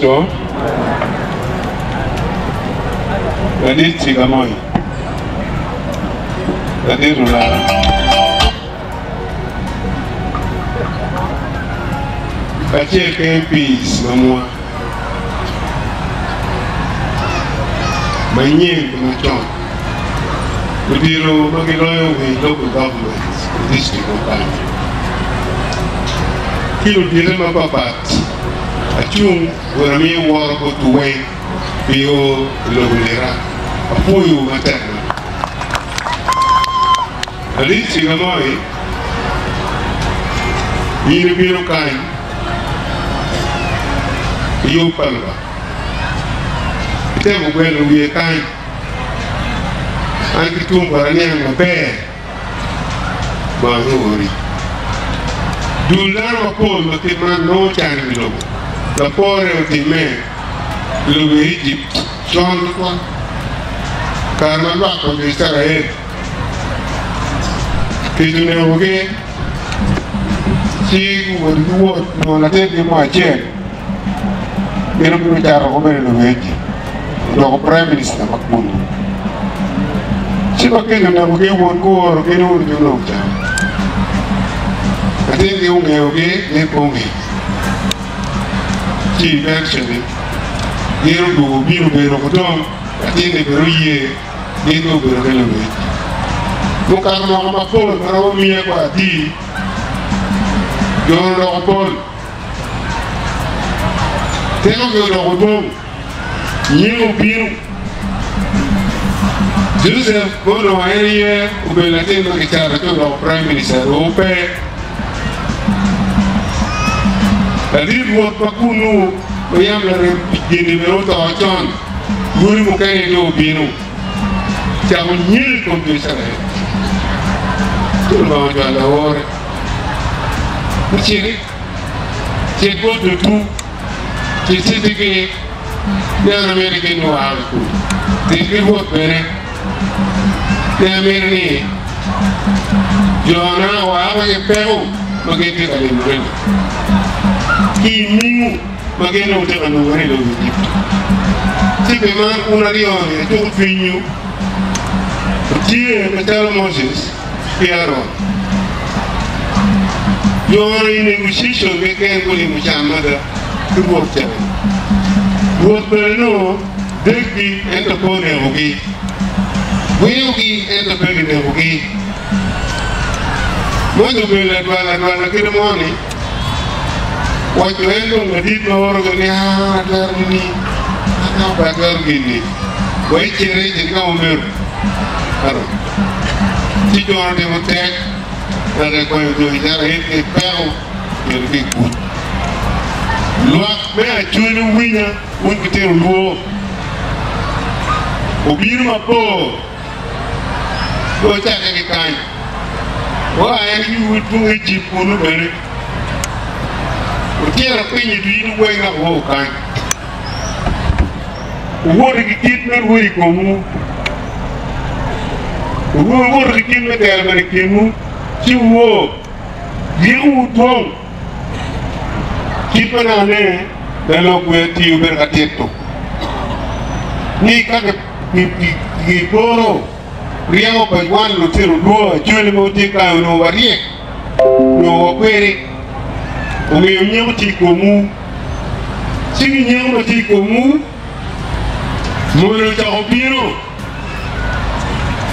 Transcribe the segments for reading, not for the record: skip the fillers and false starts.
Kricito, ladit Cigamoi, ladit Olara, kacel ki MPs mamwa manyen ki macon, ludito ma giloyo wi local government i district ma kany ki ludite mapapat acung kun amiyo woro botwu weng pi o i lobo lira. Apwoyowu matek mada. Ladit Cigamoi, in ibino kany i yub pa Lubanga. Itemo gwelo wiye kany. An ki tung bota aniang maber ma anongo-ni. Dul dano mapol ma kit man nongo can i wi lobo. Lapore otimme i lobo Ejipt con tutwal, kare ma lwak pa jo Icrael Kec onekogi, ci guwoto ki wot nongo latingi mo acel gin obino cato woko bene i lobo Ejipt, odoko praim minista ma kunu. Ci ma kec onekogi, won guorogi ni wun jo onong cam. Latingi ongeyogi, gin pe ongeyo. Ci eventually gin odwogo obino bedo kudong, latinni bene oye. Gin gubedo ki lewic. Mukato mwaka mapol ma romo miya gwa adi, jo odoko pol, tekogi odoko dwong, nyeko obino. Joseph ma onongo en aye obedo latin ma kicato ci odoko prime minister dong ope. Ladit rwot ma kunnu ma yam larem pi geni bene oto con. Lwori mukene dong obino, cako nyeko i kom jo Icrael. Ci Lubanga ocwalo laore ni, Citi, cit bot lutuwu, ci icittigi ni an amito gin gua ki kunu. Tit ki Rwot bene ni amito ni jona oa ki i peko ma gin tye ka limone-ni, ki i mingo. ma gin dong tye ka nongone i lobo Ejipt. Ci pi man wun aryo-ni acuko cwinywu, wutye macalo Moses ki Aron. Jo-ni i negotiation keken gulimo can mada ki Rwot ca-ni. Rwot bene nongo deggi ento pe onekogi, gwiyogi ento pe ginekogi. Moses obedo ladwal adwala kite mo-ni. Waco en dong ladit ma oro ga ni aa atwero nini aa pe atwero gin ni wa icit icit ka omeru aro ci jon otimo tek wek ekwanyo jo Icrael ki i peko kede ki i kuc. Lwak me Acholi wuwinya wun kitino lwor obino mabor. Ocakke ki kany, oa en ki wi tung Ejipt kunnu bene, otyero piny i dwi weng dok oo kany. Wuwoto ki kit me rweyo i komwu, wuwoto ki kit me telo bene i kinwu, ci wuo, yikowu dwong. Kit ma nene lalok wi atiyo bedo ka tito ni ka Giporo ryeko pa wan lutino lwor acwali ma watye kany onongo waryek, onongo wakwiri, omiyo nyeko tye i komwu. Ci ki nyeko ma tye i komwu, mone ocako bino,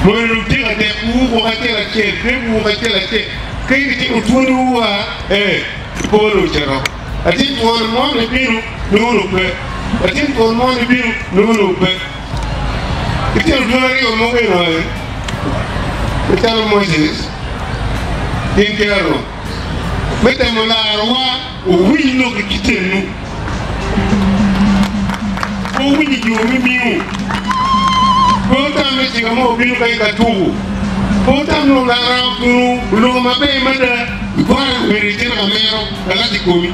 mone dong tye ka dekowu woko acel acel, dekowu woko acel acel, ka in itimo twoniwu wa, ee, polo ocito. Latin twon mo-ni bino, nongo onongo pe. Latin twon mo-ni bino, nongo onongo pe. Litino ducu aryo mogo eno aye, macalo Moses gin ki Aron, me temo larowa. Wuwiny lok i kitenwu, pe wuwiny i jo me miwu. Pe wutam ni cika mo obino kany ka tuku, pe wutam ni olara kunu oloko maber mada. Ikwane obedo icito ka mero lalac i komi.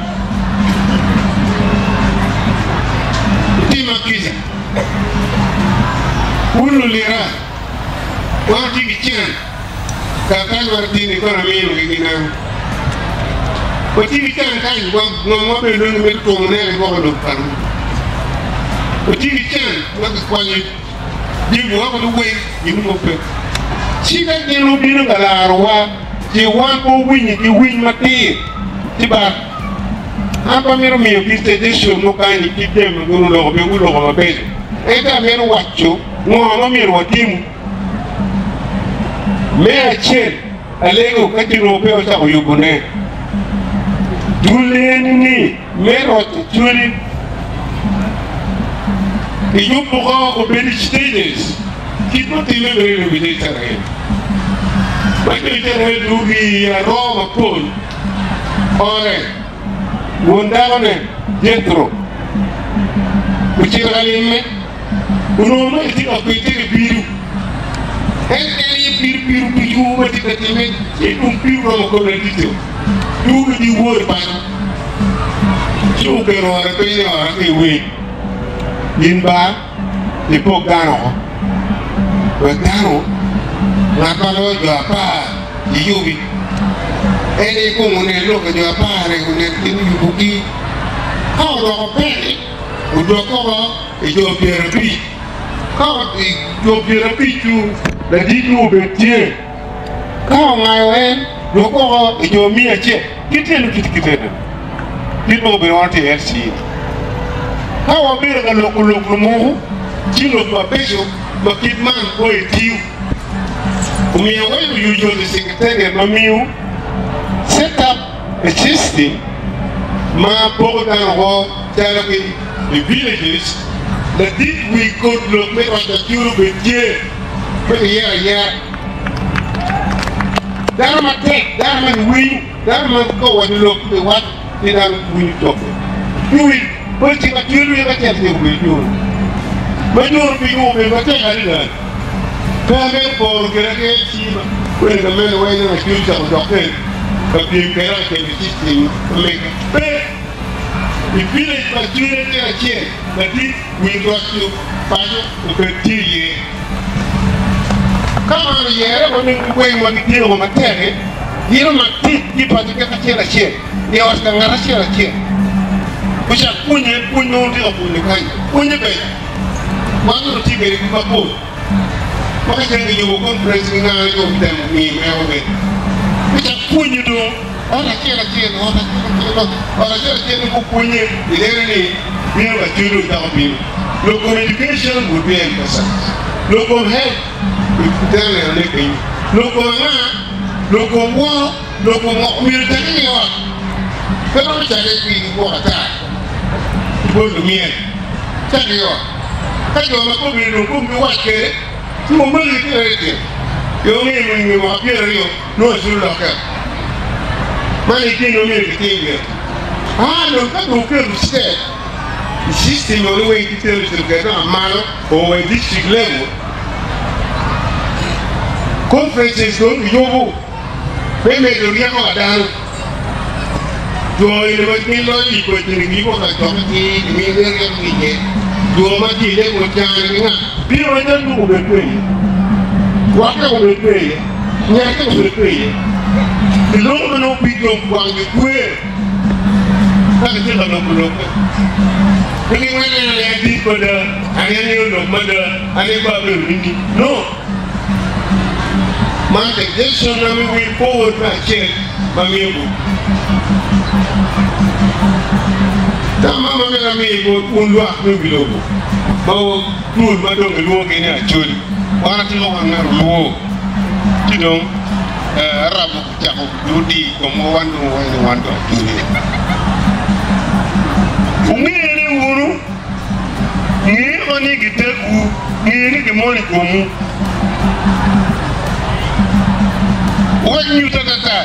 Itima kica. Wun lulira, wan watye ki can, kakany wan tye-ni kono aminogi ginango? Watye ki can kany, ngom wabedo nongo mito twongo nene woko dong kany. Watye ki can ma kikwanyo jami woko liweng, gin mo pe. Ci ka gin obino ka larowa, ci wan pe owinyo ki winy matir. Ci ba, an pe amito miyo ki suggestion mo kany ki jami ma gin oloko pe guloko mabeco. Ento amito waco ngo ma myero watimu. Me acel, alego ka ci nongo pe wacako yubone. Dul eni-ni me roco cwiny i yub moko obedo i stages kit ma timme mere i lobo Icrael. Ma jo Icrael gurii i aroo mapol, ore, won dakone, Jethro, ocito ka limme. Onongo ma itye ka kwedde ki pido, en en aye pido pido ducu ma tye ka timme, ci dong pido romo kome ladit-ti ducu giwor i paco. Ci oketo ore piny i ot ki i wi in ba ipok dano oko, wek dano ngat ma loyo jo apar giyubi. En aye kong onen lok pa jo apar-ri, onen kit me yubogi. Ka odoko pek, odok oko i jo pyerabic. Ka jo pyerabic-cu laditwu obed tye, ka ongayo en, dok oko i jo miya acel. Kit tyene kit kitene, kit ma obedo wan tye i LCA. Ka wabedo ka loko lok lumuku, ci lok mabeco ma kit man kwo itiyo. Omiyo weko usually secretariat ma miyo set up a system ma poko dano woko calo ki i villages, ladit wi kod lok me roco acuru bed tye me kiyero ayera. Dano matek, dano ma giwinyo, dano ma ka owaco lok ki waco ci dano winyo cokke. Cwiny pe cik acwiny wiye kacel cik obedo curu. Ma curu pingo obedo matek adada? Pe amito poro keda ki en cima wene ka mene wai nongo acwiny ocako dokke ka pyem keda ka cito i system ma mege. Pe! I village pa acwiny acel acel ladit wi roco paco obed tye iye. Ka man oyere ma nongo weng ma gityeko matek-ki, gin omak tic ki paco kek acel acel i ot ka ngat acel acel. Gucak pwonye pwony ma wutye ka pwonyo kany. Pwonye ber. Wan watye kwede ki mapol ma ka ceng kiyubo conference ki nga jo otemo miyo meko bene. Gucak pwonyo dong ot acel acel, ot acel acel, ot acel acel nongo gupwonye ineno ni bino ka cwiny dong cako bino. Lok kom education would be emphasized. Lok kom health itero neno ne kenyo. Lok kom anga? Lok kom woro, lok kom ngo myero ocake ki i ot. Pe romo cake ki gwoko ata ki bot lumyel. Cak i ot. Ka jo ma komgi dong komgi wac kwede, ci wamagi ki redi. Jo nge i nge mwaka pyeraryo nongo aculo lokke. Man aye gin ma myero kitim gire. Aa dong ka dong oketo step i system eno weng ki tero cito kwede dong amalo o wa i district level, conferences dong kiyubo me medo ryeko pa dano. Jo eni ma gin loyo i pacini giyubo kacokke ki gimiyo gin ryeko ki iye. Jo ma tye i level cani ki nga? Bino macalo tuko obed pe iye, rwakke obed pe iye, nyatte obed pe iye. Giloko ma nongo pig dong wang gikwer ka gitye ka loko lokke. Pe gingwene ni an aye adit mada, an aye angeyo lok mada, an aye pe abedo nini. No. Man suggestion na me way forward me acel ma miyo bot. Tam man ma myero ami bot wun lwak me wi lobo ma dul ma dong kilwongogi ni Acholi. Wan atiko wan ngat olwor ci dong Arabo ocako ludi i komwa wan dong wawaco ni wan dong Acholi. Wungene wunu, ngeko ni gitegwu, nge ni gimol i komwu. Wuwek nyut atata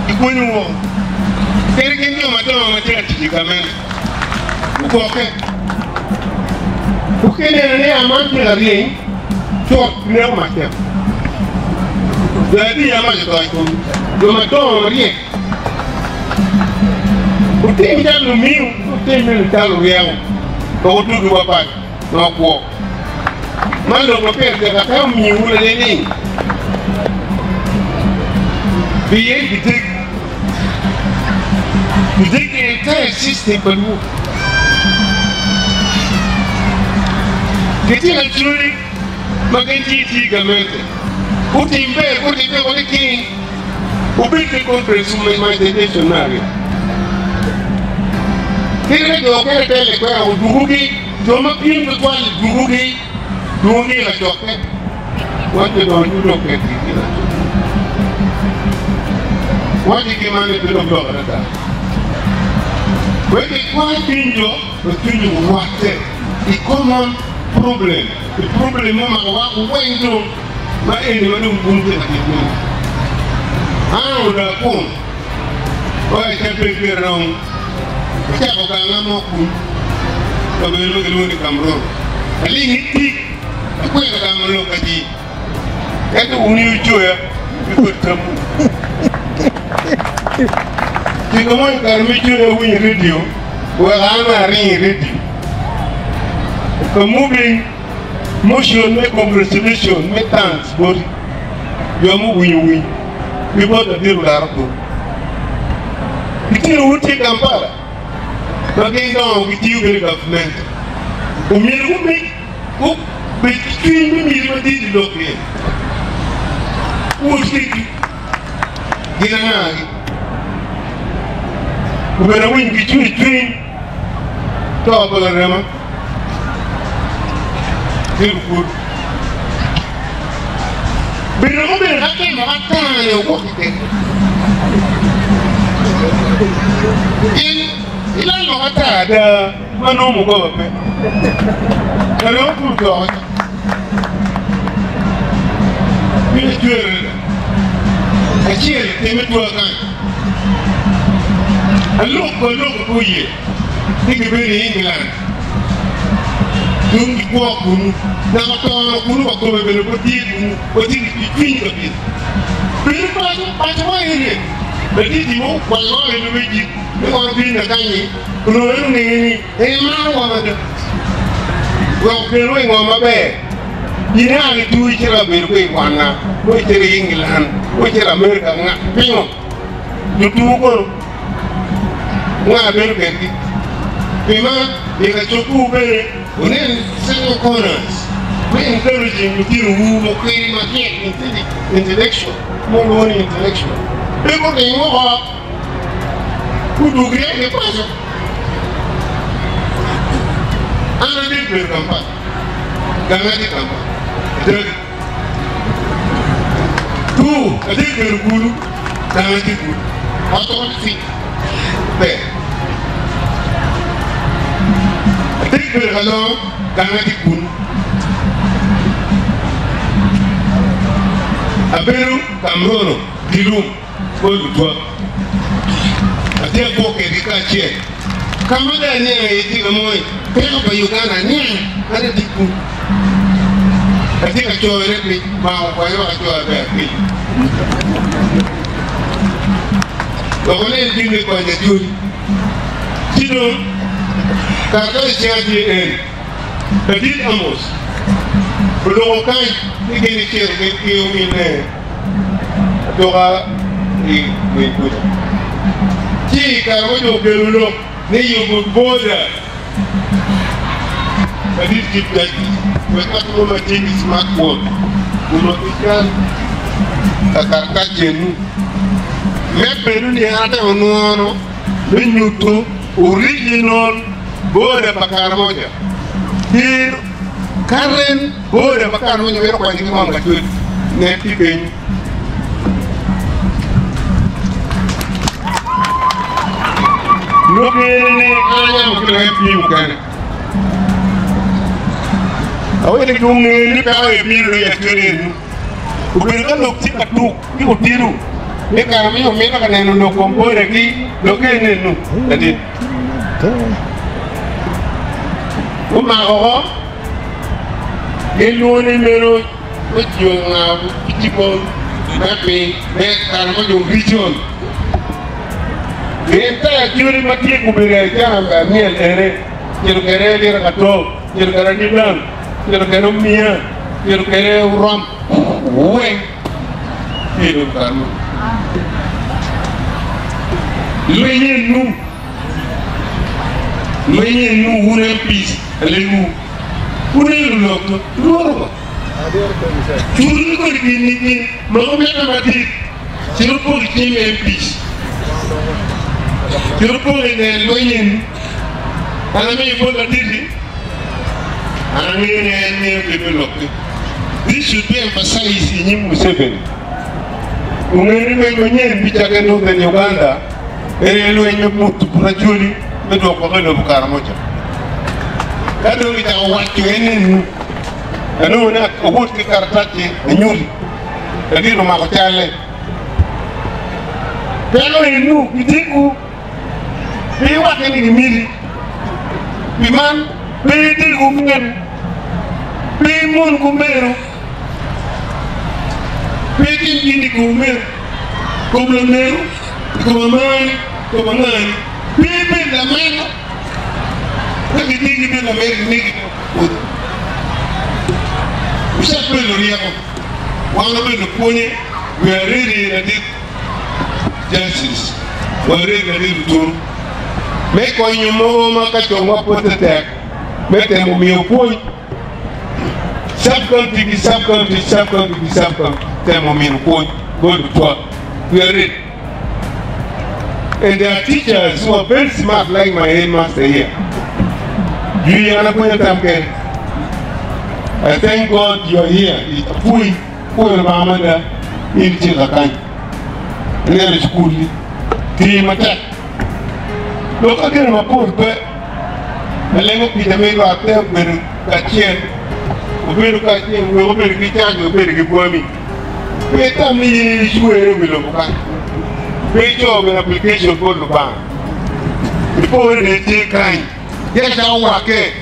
i kwenyowu woko, kadi gin jo madongo ma tye ka tic i gamente. Gugwokke. Gwok ineno ni aman tye ka ryeny cut neko matek. Jo adiya mac oto i komgi, jo madongo maryek. Wutim calo lumiu, wutim calo luryeko, wek wutugi wa paco ma wukwo. Man lok ma pire tek ata omiyowu lanen ni biye gidek gidek the entire system pa luo. Gitye ka cwiny ma gin tye i tye gamente. Gutim ber, guribbe woko liking, wubed ki conference imagination me aryo. Kit ma jo okene tele kwena odugugi, jo ma pyem tutwal-li dugugi, dwogi i kacokke. Waco dong ju dong ketgi ki laco. Waco ki man ni pe dong lok adada. Wek gikwany cwiny jo, wek cwiny jo orwatte i common problem, i problem mo ma wako weng dong ma eni ma dong bum tye ka tic meno. An oda kun oa i camping kire dong ocako ganga mo kun kabedo ma gilwongo ni Kamroro. Aling i tic. Akwero gamo lok pa ji, ento wun aye wucoya ki kodi tamwu. Tika mo i kare me coya awinyo i redio, wek an aring i redio ka moving motion me congratulation me thanks boti jo muwinyo winy ki bot ladit Olaro Kor. Gitino tye Kampala ma gin dongo gitiyo kwede i gavment. Omyero gumig Gubed ki cwiny me miti madit i lok ni, Wot kwedgi. Gin angagi? Obedo awinyo ki cwercwiny to pa larema ki lupwod. Bedo ma obedo ka temo ata-ni ogwoki keken. Pien ilalo ata ada. Ma nongo mugoba pe. Ka dong pur doko ca, cwinye cwer adada. Acel time tua kany. Alok pa lok pe oye ni gibedo i England dong gikwo kunu. Naka tono kunu wa kome bene pe tye kunu, watye ki cwiny ka pit. Bedo paco, paco wa eni ladit mo okwanyo wa i lobo Ejipt me kono piny lakanyi. Onongo en ongeyo ni en maro wa mada wek okelwa i ngom maber. In a ki tur icito ka bedo ki i Rwanda, mo icito i England, mo icito i Amerika, nga? Pingo? Lutur kono nga bedo kedgi? Pi man, myero kacokwu bene wunen several corners me encouraging lutinowu mukwiri maryek, intellectual, ma walwongo ni intellectual, pe guring woko. Gudwogre i paco. An adek bedo Kampala. Ganga tye Kampala. Adagi. Tu, adek bedo Gulu. Ganga tye Gulu. Ot ot tye ber. Adek bedo Kalongo. Ganga tye Gulu. Abedo Kamrono, Gilum. Bot lutwa, atye akwo kedgi kacel. Ka ma dong aniang iye tye ka mony, peko pa Uganda aniang an atye kunu. Atye ka coyone piny, Lubanga okonya wek acoya ber piny. Wek wunen gin me konyo Acholi. Ci dong, karatac cinga tye eni. Ladit Amos oloko kany ni gin icito gin ki ominne. Atuka i wi kuca. Ci i kare ma jo okelo lok ni yubo boda madit ki judges wek ngat mo ma tye ki smart phone gumaki cal ka karatac enu me bedo ni an atemo nwono me nyuto original boda pa Karamoja ki current boda pa Karamoja mito konyo ki ngom kacwec ne tye kenyo. Lok eni ni an anyamo ki lok MP mukene. Awinyo ni gunge ni peko aye bino i acwele enu. Obedo ka lok tye ka tuk ki otiru ni kare ma omito ka neno lok kom boda ki lok eni enu ladit. Gumako ko gilwongo ni meno Ocung ki tipo me piny me kare ma jo region. Gin te acholi ma tye gubedo i jang myel ene, cito kede lira kato, cito kede Anilang, cito kede Omiya, cito kede Orom, weng tye i dul kare moni. Lweny enu, lweny enu wun MPs alegu. Wuneno lok to, lworo ngo? Cul ni kodi gin ni gin ma omege madit cito pok i cim MPs. Cito pok i nel lweny eni. An amiyo bot laditi, an angeyo ni en ngeyo kit me lok-ki. This should be emphasized i nyim Museveni. Wungeyo ni lweny manyen bicakke i Northern Uganda, en aye lweny me mutu but Acholi me dwoko woko i lobo Karamoja. Ka dong kicako waco en enu, anongo ni awot ki karatac-ci anyuti, latin omako calle. Peko enu gitiko pe iwakke ni gimiti. Pi man, pe idig omeru, pe imon ki omeru, pe itim gin i kom omeru, kom lameru, i kom amani, i kom angani. Pe ibed lamego. Ka gidigi bed lamego, ginegi dong. Wucak bedo ryeko. Wan wabedo lupwonye, we are ready ladit Justice, we are ready ladit Oturu me konyo mogo ma ka congwa pwodde tek me temo miyo pwony sub county ki sub county, sub county ki sub county temo mino pwony bot lutwa. We are ready. And there are teachers who are very smart like my headmaster here. Jwi an apwonyo tam kene. I thank God you are here. Apwoyi, pwoyo Lubanga mada in itye kakany. Ineno cukul-li tii matek. Lok ka gino mapol pe. Lalengo kica me rwatte obedo kacel, obedo kacel wek obedo ki cac obedo ki bwami. Pe itam ni in icwere i wi lobo kany. Pe ico bene application bot Lubanga. Ipore ni itye kany. Yat cako wakke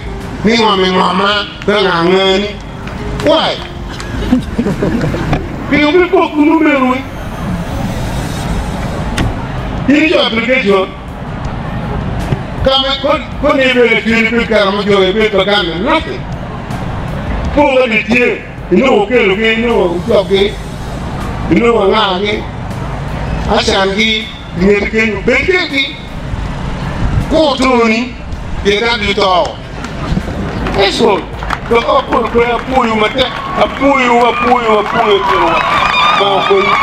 ni ngom i ngoma ka nga angani. Why? Pingo pe ikok kun omeru i? In ico application ka ma koni ibedo acweri ibed kara ma jo ibed pa gang nothing. Pol ka tye. Inongo okelogi, inongo ocokgi, inongo angagi, acangi i ngeti kenyo, bed kedgi, kur toni, pien dano ducu to. Eco, dok apol pe apwoyo matek, apwoyo, apwoyo, apwoyo tyenwa ma okonyi.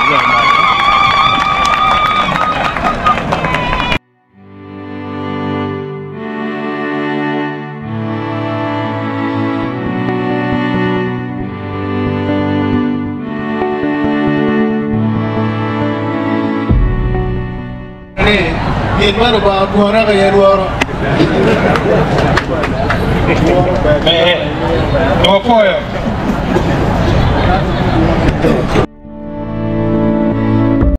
Ni, gin ma Lubanga otwona aye lworo. Wapwoyo.